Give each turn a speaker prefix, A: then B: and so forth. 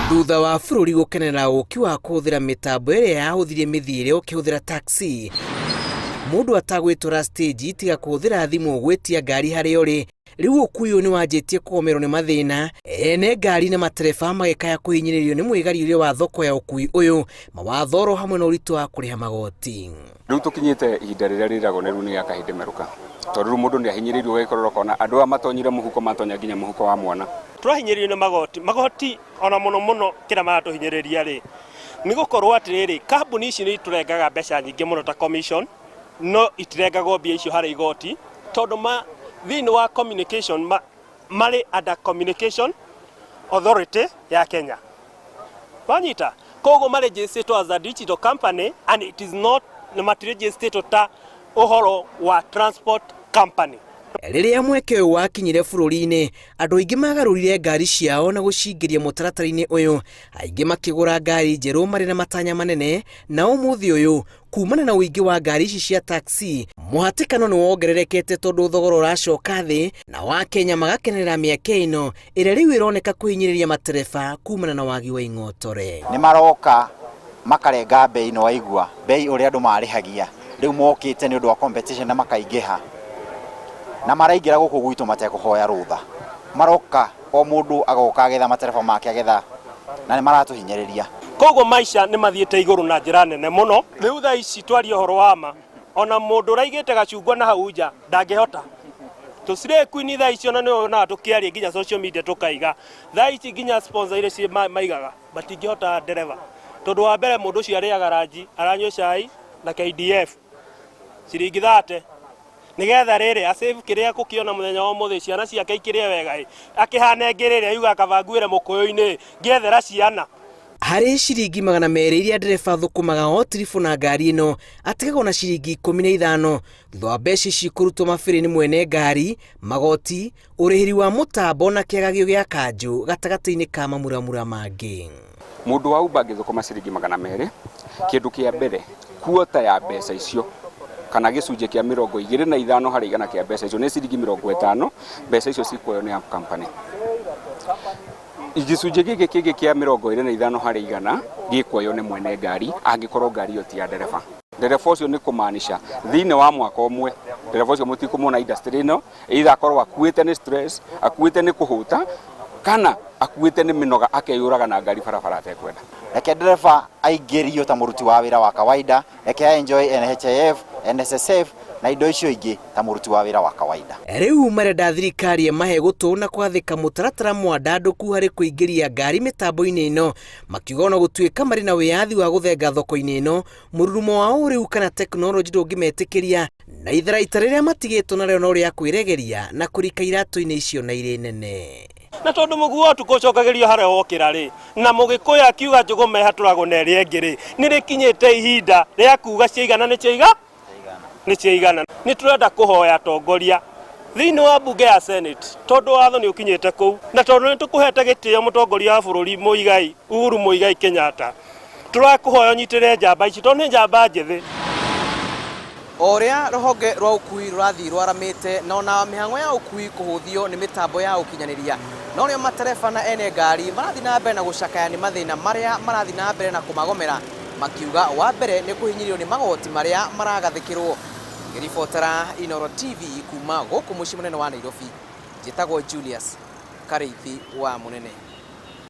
A: Thutha wa bũrũri gũkenera ũũki wa kũhũthĩra mĩtambo ĩrĩa yahũthirie mĩthiĩre ũkĩhũthĩra taxi, mũndũ atagwĩtwara stage tiga kũhũthĩra thimũ gwĩtia ngari harĩa ũrĩ, rĩu ũkui ũyũ nĩwanjĩtie kũgomerwo nĩ mathĩna, ene ngari na matereba magĩkaya kũhinyĩrĩrio nĩ mwĩgariũrĩre wa thoko ya ũkui ũyũ, mawatho oro hamwe na ũritũ wa kũrĩha magoti.
B: Rĩu tũkinyĩte ihinda rĩrĩa rĩragwo nĩ rĩu nĩ rĩa kahĩndĩ merũka, tondũ rĩu mũndũ nĩ ahinyĩrĩirio ũgagĩkorora ũkona andũ aya matonyire mũhuko matonya nginya mũhuko wa mwana.
C: Tũrahinyĩrĩrio nĩ magoti, magoti ona mũno mũno kĩrĩa maratũhinyĩrĩria rĩ, nĩ gũkorwo atĩrĩrĩ, kambuni ici nĩ itũrengaga mbeca nyingĩ mũno ta commission, no itirengagwo mbia icio harĩ igoti, tondũ ma thĩinĩ wa communication ma, marĩ under Communication Authority ya Kenya. Wanyita? Koguo marejistĩtwo as a digital company and it is not na matirejistĩtwo ta ũhoro wa transport company.
A: Rĩrĩa mweke ũyũ wakinyire bũrũri-inĩ, andũ aingĩ magarũrire ngari ciao na gũcingĩria mũtaratara-inĩ ũyũ, aingĩ makĩgũra ngari njerũ marĩ na matanya manene, na ũmũthĩ ũyũ Kumana na ũingĩ wa ngari ici cia taxi, mũhatĩkano nĩ wongererekete tondũ thogora ũracoka thĩ, nao Akenya magakenerera mĩeke ĩno ĩrĩa rĩu ĩroneka kũhinyĩrĩria matereba kumana na wagi wa ing'otore.
D: Nĩ maroka makarenga mbei na waigua mbei ũrĩa andũ marĩhagia rĩu mokĩte nĩ ũndũ wa competition na makaingĩha na maraingĩra gũkũ gwitũ matekũhoya rũtha maroka o mũndũ agoka agetha matereba make agetha na nĩ maratũhinyĩrĩria.
C: Koguo maica nĩ mathiĩte igũrũ na njĩra nene mũno. Rĩu thaa ici twarie ũhoro wa ma, ona mũndũ ũraigĩte gacungwa na hau nja ndangĩhota. Tũ slay queen thaa ici ona nĩ wonaga tũkĩaria nginya social media tũkaiga, thaa ici nginya sponsor iria ci maigaga matingĩhota ndereba. Tondũ wa mbere mũndũ ũcio arĩaga ranji, aranyua cai na KDF ciringi thate. Nĩgetha rĩrĩ, a save kĩrĩa ekũkĩona mũthenya wa ũmũthĩ, ciana ciake ikĩrĩe wega ĩ, akĩhane ngĩrĩrĩa yugaga kaba nguĩre mũkũyũ-inĩ ĩ, ngĩethera ciana.
A: Harĩ ciringi 200 iria ndereba athũkũmaga o tiribũ na ngari ĩno, atigagwo na ciringi 15 thutha wa mbeca ici kũrutwo mabĩrĩ nĩ mwene ngari, magoti, Ũrĩhĩri wa mũtambo na kĩagagio gĩa kanjũ gatagatĩ-inĩ ka mamuramura mangĩ.
B: Mũndũ wa Uber angĩthũkũma ciringi 200, kĩndũ kĩa mbere, quarter ya mbeca icio kana gĩcunjĩ kĩa 25 harĩ igana kĩa mbeca icio nĩ ciringi 50, mbeca icio cikuoywo nĩ app company. Gĩcunjĩ gĩkĩ kĩngĩ kĩa 25 harĩ igana gĩkuoywo nĩ mwene ngari angĩkorwo ngari ĩyo ti ya ndereba. Ndereba ũcio nĩ kũmaanisha thĩinĩ wa mwaka ũmwe ndereba ũcio mũtikũmuona industry ĩno either akorwo akuĩte nĩ stress, akuĩte nĩ kũhũta kana akuĩte nĩ mĩnoga akeyũraga na ngari barabara atekwenda.
D: Reke ndereba aingĩrio ta mũruti wa wĩra wa kawaida, reke a enjoy NHIF, NSSF na indo icio ingĩ ta mũruti wa wĩra wa kawaida.
A: Rĩu marenda thirikari ĩmahe gũtũ na gwathĩka mũtaratara mwandandũku harĩ kũingĩria ngari mĩtambo-inĩ ĩno, makiuga ona gũtuĩka marĩ na wĩyathi wa gũthenga thoko-inĩ ĩno, mũrurumo wa ũrĩu kana tekinoronjĩ ndũngĩmetĩkĩria na itharaita rĩrĩa matigĩtwo narĩo no rĩa kwĩregeria na kũrika iratũ-inĩ icio na irĩ nene.
C: Na tondũ mũguo wa ũtukũ ũcokagĩrio harĩa wokĩra rĩ, na mũgĩkũyũ akiuga njũgũma ĩhatũragwo na ĩrĩa ĩngĩ rĩ, nĩ rĩkinyĩte ihinda rĩa kuga ciaigana nĩ ciaiga nĩ ciaigana. Nĩ tũrenda kũhoya atongoria thĩinĩ wa mbunge ya Senate, tondũ watho nĩ ũkinyĩte kũu, na tondũ nĩ tũkũhete gĩtĩo mũtongoria wa bũrũri Muigai Uhuru Muigai Kenyatta, Tũrakũhoya ũnyitĩrĩre njamba ici tondũ nĩ njamba njĩthĩ.
A: O ũrĩa rũhonge rwa ũkui rũrathiĩ rwaramĩte na ona mĩhang'o ya ũkui kũhũthio nĩ mĩtambo ya ũkinyanĩria, norĩo matereba na ene ngari marathiĩ na mbere na gũcakaya nĩ mathĩna marĩa marathiĩ na mbere na kũmagomera, makiuga wa mbere nĩ kũhinyĩrĩrio nĩ magoti marĩa maragathĩkĩrwo. Ngĩribotera Inooro TV kuma gũkũ mũciĩ mũnene wa Nairobi, njĩtagwo Julius Karĩithi wa Mũnene.